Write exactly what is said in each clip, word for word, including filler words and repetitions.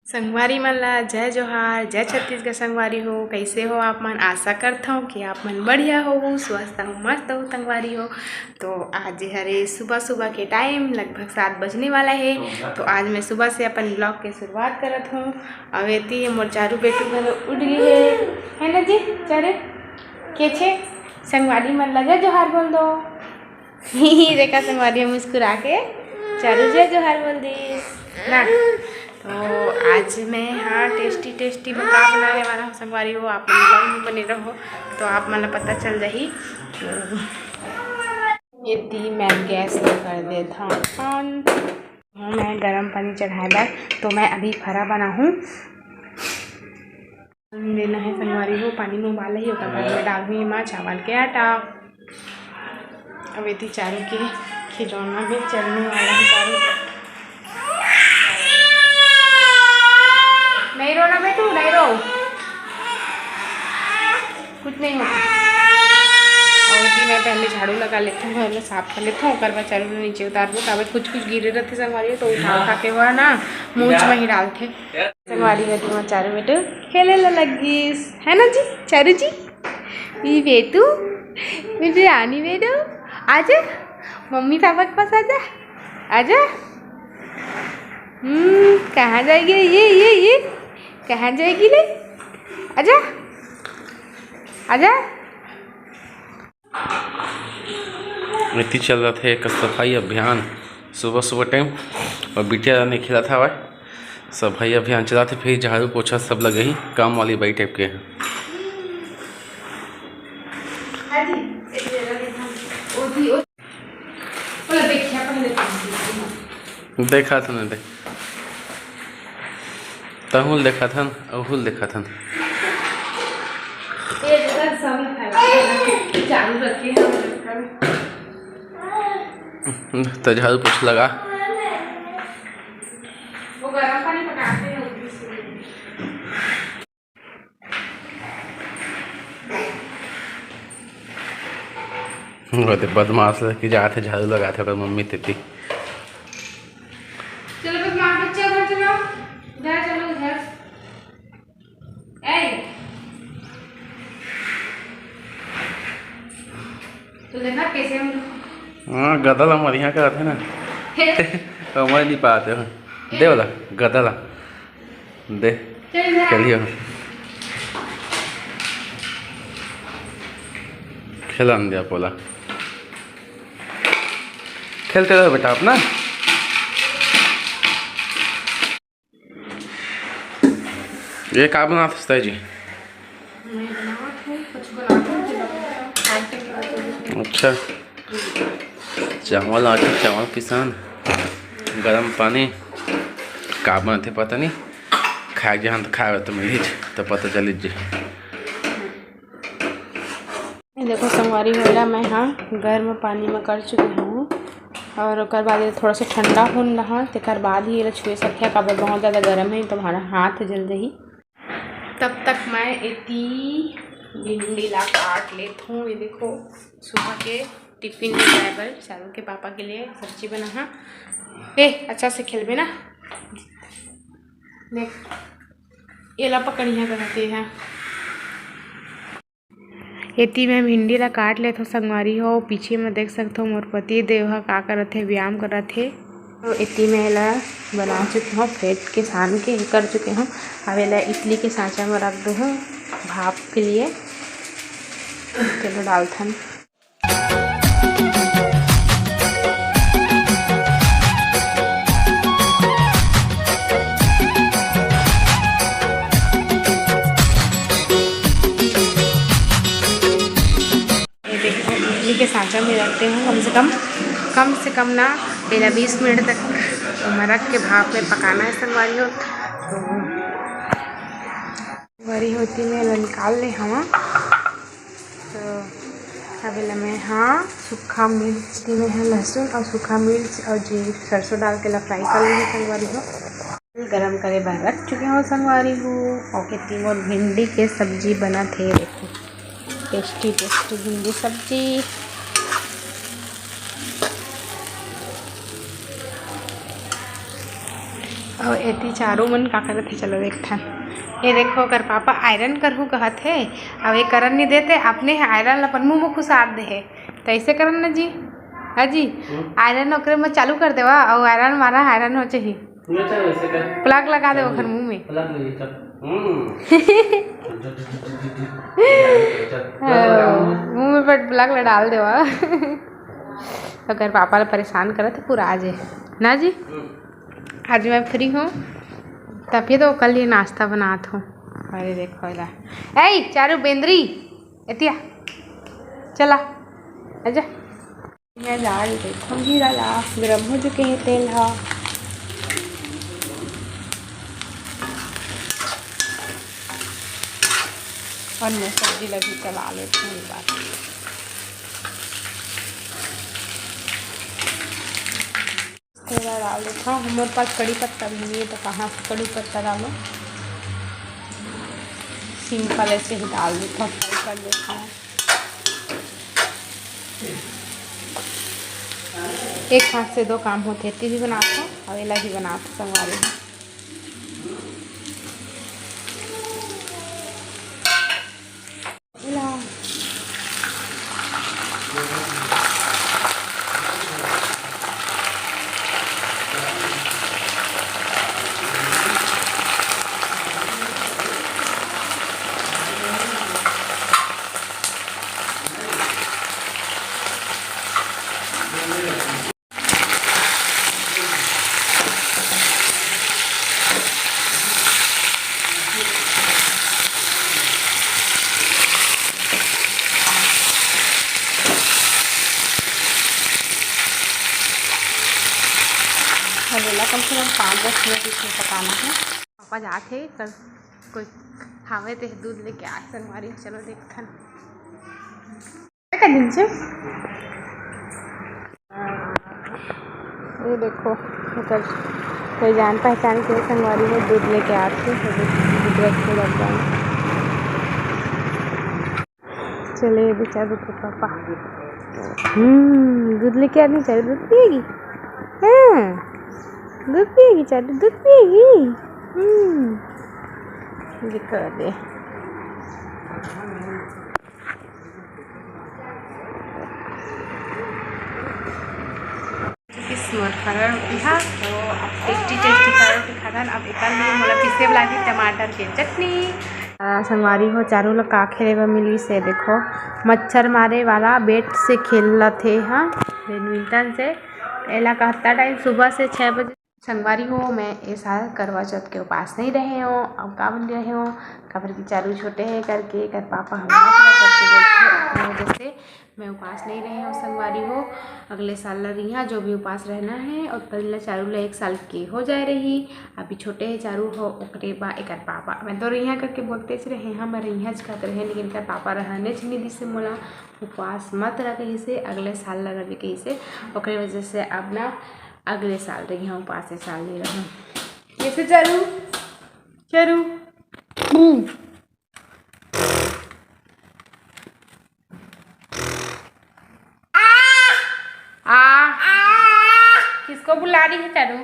संगवारी मन ला जय जोहार, जय छत्तीसगढ़ संगवारी हो। कैसे हो आप मन? आशा करत हव कि आप मन बढ़िया हो, स्वस्थ हो, मस्त हो संगवारी हो। तो आज हरे सुबह सुबह के टाइम लगभग सात बजने वाला है। तो आज मैं सुबह से अपन ब्लॉग के शुरुआत करत हूँ। अब एती मोर चारू बेटू घलो उठ गई है, है ना जी चारू? के छे संगवारी मन ला जय जोहार बोल दो। देखा संगवारी मुस्कुरा के चारू जय जोहार बोल दी ना। तो आज मैं हाँ टेस्टी टेस्टी भुक्का बनाने वाला हूँ संगवारी हो। आप मन vlog में बने रहो तो आप मन ला पता चल जाही। तो एती मैं गैस ला कर देत हूँ on। हाँ, मैं गरम पानी चढ़ाए बर तो मैं अभी फरा बनाहूँ। पानी लेना है संगवारी हो, पानी में उबाल ही, ओकर बाद में डालहूँ एमा चावल के आटा। अब एती चारू के खिलौना भी चलने वाला है चारू। नहीं रोना बेटू, नहीं रो, कुछ नहीं होता। और एती मैं पहले झाड़ू लगा लेती हूँ, घर में साफ कर लेती हूँ, ओकर बाद चारू ला नीचे उतार दूँ। काबर कुछ कुछ गिरे रहते संगवारी हो, तो उठा उठा के हुआ ना मूछ में ही डालते। संगवारी हो, तुम चारू बेटू खेले ला लग गिस, है ना जी चारू जी? ये बेटू, मेरी रानी बेटू, आजा मम्मी पापा के पास, आजा, आजा। हम्म, कहाँ जाएगी ये, ये, ये? कहाँ जाएगी ले? आजा, आजा। एती चल रहा थे एक सफाई अभियान सुबह सुबह टाइम, और बिटिया रानी खेलत हवय। सफाई अभियान चलाथे, फिर झाड़ू पोछा सब लगे ही, काम वाली बाई टाइप के हैं। देखा था ना, देख, तहुल देखा था, अहुल देखा था। चालू रखे हैं। तो झाड़ू पोछा लगा। वो गरम पानी पटाते हैं। वो तो बदमाश लड़की जात है, झाड़ू लगात है ओकर मम्मी तेती। चलो बदमाश बच्चा, उधर चलो, उधर चलो, उधर। ए, तो देखा कैसे हम हाँ, गदल हमर यहाँ का आते ना। समझ नहीं पाते हो। दे वाला गदल। दे। चल इधर आ। चलिए। खेलन दे आप वाला। खेलते रहो बेटा अपना। ये का बनात हस ताई जी? मैं बनात हूँ, कुछ बनात हूँ, जो बनाता हूँ, खाते हैं। अच्छा, चावल आटा, चावल पिसान, गरम पानी, का बनथे पता नहीं, खाए जहाँ तो खाए तो मिली तो पता चली जी। ये देखो संगवारी हो, एला मैं हा गर्म पानी में कर चुके हूँ और ओकर बाद ये थोड़ा सा ठंडा होन रहा, तेकर बाद ही एला छुए सकथे, काबर बहुत ज़्यादा गर्म है तो हमारा हाथ जल जाही। तब तक मैं एती भिंडी ला काट लेत हूँ। ये देखो सुबह के टिफिन में जाए बर चारू के पापा के लिए सब्जी बना हा। ए, अच्छा से खेलबे ना, देख एला पकड़िया करते हैं। एती मैं भिंडी ला काट लेथव संगवारी हो। पीछे में देख सकथव मोर पति देव ह का करत हे, व्यायाम करत हे। तो एती मैं एला बना चुके हव, फेंट के सान के कर चुके हव। अब एला इडली के सांचा में रख दो हूँ भाप के लिए। चलो डालथन। ये देखो, इडली के सांचा में रखते हैं कम से कम, कम से कम ना, पहला बीस मिनट तक ओमा रख के भाप में पकाना है संगवारी हो। तो संगवारी हो, एती मैं एला निकाल ले हवा। तो अब एला मैं, हाँ, सूखा मिर्च, एती मैं हा लहसुन और सूखा मिर्च और जीर, सरसों डाल के एला फ्राई कर लेंगे संगवारी हो। गरम करे बर रख चुके हो संगवारी हो। और एती मोर भिंडी के सब्जी बनत हे, देखो टेस्टी टेस्टी भिंडी सब्जी। अउ एती चारू मन का करत हे, चलो देखथन। ये देखो, ओकर पापा आयरन करहूँ कहत हे, अउ ये करन नइ देते, अपने ह आयरन ल अपन मुंह म खुसार दे हे। त ऐसे करन ना जी, हाँ जी, हम्म। आयरन ओकरे म चालू कर देवा, अउ आयरन मारा, आयरन हो जाही। नहीं चल, ऐसे कर। प्लग लगा दे चालू ओखर है। मुंह में। प्लग लगे कर। हम्म। चल, हाँ, लगा मुंह में। मुंह में बट प्लग ला डाल देवा। ओकर पापा ला परेशान करत हे पूरा आज, ना जी? हम्म। आज मैं फ्री हूँ, तभी तो ओकर लिए नाश्ता बनात हूँ। अरे देखो एला, ए चारू बेंदरी, एतिया चला, आजा। मैं डाल देथों जीरा ला, गरम हो चुके हे तेल ह। और मैं सब्जी ला भी चला लेथों एक बार। तेल डाल देथों। हमर पास कड़ी पत्ता भी नहीं है, तो कहाँ से कड़ी पत्ता डालूं? सिंपल ऐसे ही डाल देथों, फ्राई कर देथों। एक हाथ से दो काम होथे, एती भी बनाथों अउ एला भी बनाथों संगवारी। अब एला कम से कम पाँच दस मिनट इसमें पकाना है। पापा जात हे, कल कोई हावे ते दूध लेके आए संगवारी, चलो देखथन। का दिन से? ये देखो, एकर कोई जान पहचान के संगवारी में दूध लेके आत हे, तो दूध, दूध रखे रख जाए। चले, ये बेचारू के पापा। हम्म, दूध लेके आनी चाहिए, दूध पिएगी? हाँ, दूध पिएगी चारू, दूध पिएगी? हम्म, ये कर दे। किस मोर खाना रोटी हा, तो अब टेस्टी टेस्टी खाना रोटी खाथन। अब एकर लिए मोला पीसे ला लागही टमाटर के चटनी। आ, संगवारी हो, चारू ला का खेले बर मिलिस हे, देखो, मच्छर मारे वाला बैट से खेलत हे, हाँ, बैडमिंटन से। एला कतका टाइम सुबह से छः बजे संगवारी हो, मैं ए साल करवा चौथ के उपास नहीं रहे हों। अब का बोल रहे हों, काबर कि चारू छोटे हे करके, एकर पापा हमला करके बोलथे, अपने वजह से मैं उपास नहीं रहे हों संगवारी हो। अगले साल ला रहिहा, जो भी उपास रहना है, और तब ला चारू ला एक साल के हो जाए रही। अभी छोटे हे चारू हो, ओकरे बा एकर पापा, मैं तो रहिहा करके बोलते से रहे, हम रहिहा कहत रहे, लेकिन एकर पापा रहने नहीं दिसे मोला, उपास मत रह कहिसे, अगले साल ला रहे कहिसे, ओकरे वजह से अब ना अगले साल रहिहा, उपास ए साल नहीं रहूँ। कैसे चारू? चारू। आ, किसको बुला रही है चारू?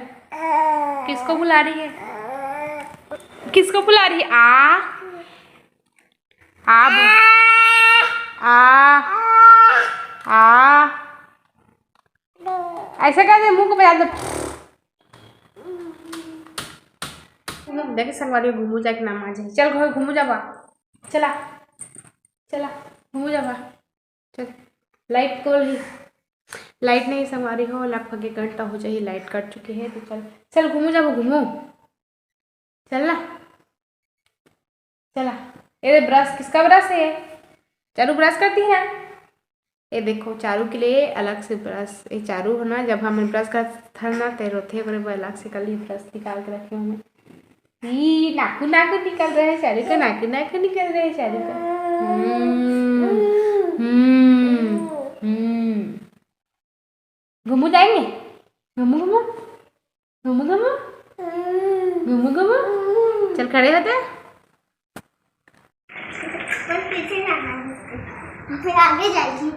किसको बुला रही है? किसको बुला रही है? आ, आ बोल। आ, आ। ऐसे कर दे, मुंह को बजा दे। देखे संगवारी, घूमू जाए के नाम आ जाए। चल घर घूमू जाबा, चला, चला, घूमू जाबा। चल, लाइट को ही, लाइट नहीं संगवारी हो, लगभग एक घंटा हो जाही, लाइट कट चुकी है। तो चल, चल घूमू जाबो, घूमू, चल ना, चला। ये ब्रश, किसका ब्रश है? चारू ब्रश करती है। ये देखो, चारू के लिए अलग से ब्रश। ये चारू हो ना, जब हम ब्रश करथन ना, ते रोथे, ओकरे बर अलग से कल ही ब्रश निकाल के रखे हूँ मैं। ई नाकू नाकू निकल रहे हैं चारू का, नाकू नाकू निकल रहे हैं चारू का। हम्म, हम्म, हम्म। घूमू जाएंगे? घूमू, घूमू, घूमू, घूमू, घूमू, घूमू। चल, खड़े होते हैं। पर पीछे ना आना उसको, फिर आगे जाएगी।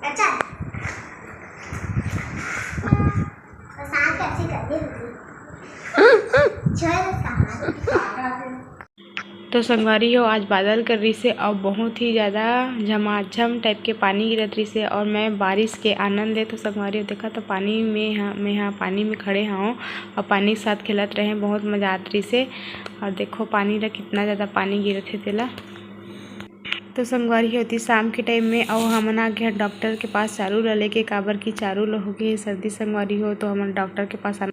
अच्छा, तो सांस कैसे तो संगवारी हो, आज बादल कर रहिसे अउ बहुत ही ज़्यादा झमाझम टाइप के पानी गिरत रहिसे अउ मैं बारिश के आनंद लेत हो संगवारी हो। देखा तो पानी में ह-, मैं ह पानी में खड़े हवं अउ पानी के साथ खेलत रहे, बहुत मजा आत रहिसे। अउ देखो पानी ला कितना ज़्यादा पानी गिरत हे तेला। तो संगवारी हो, एती शाम के टाइम में अउ हमन आ गे हन डॉक्टर के पास चारू ला लेके, काबर कि चारू ला हो गे हे सर्दी संगवारी हो, तो हमन डॉक्टर के पास आना।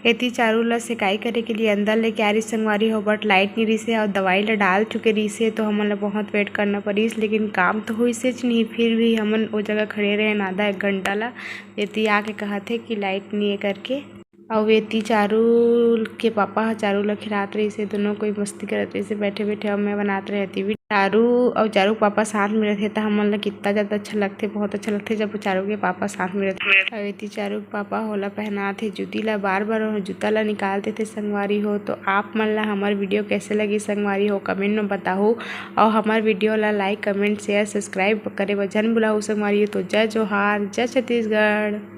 एती चारू ला सेकाई करे के लिए अंदर लेके आ रही संगवारी हो, but लाइट नहीं रहिसे अउ दवाई ला डाल चुके रहिसे, तो हमन ला बहुत वेट करना पड़िस, लेकिन काम तो होइसेच नहीं, फिर भी हमन ओ जगह खड़े रहे आधा एक घंटा ला। एती आके कहत हे कि लाइट नहीं है करके। अउ एती चारू के पापा ह चारू ल खिलात रहिसे, दोनों कोई मस्ती करत रहिसे बैठे बैठे, अउ मैं बनात रहे एती भी। चारू अउ चारू के पापा साथ में रहिथे त हमन ल कितना ज्यादा अच्छा लगथे, बहुत अच्छा लगथे जब चारू के पापा साथ में रहिथे। अउ एती चारू के पापा ओला पहनात हे जूती ला, बार बार ओह जूता ला निकाल देथे संगवारी हो। तो आप मन ला हमर वीडियो कैसे लगी संगवारी हो, कमेंट में बताहू, अउ हमर वीडियो ला लाइक, कमेंट, शेयर, सब्सक्राइब करे बर झन भुलाहू संगवारी हो। तो जय जोहार, जय छत्तीसगढ़।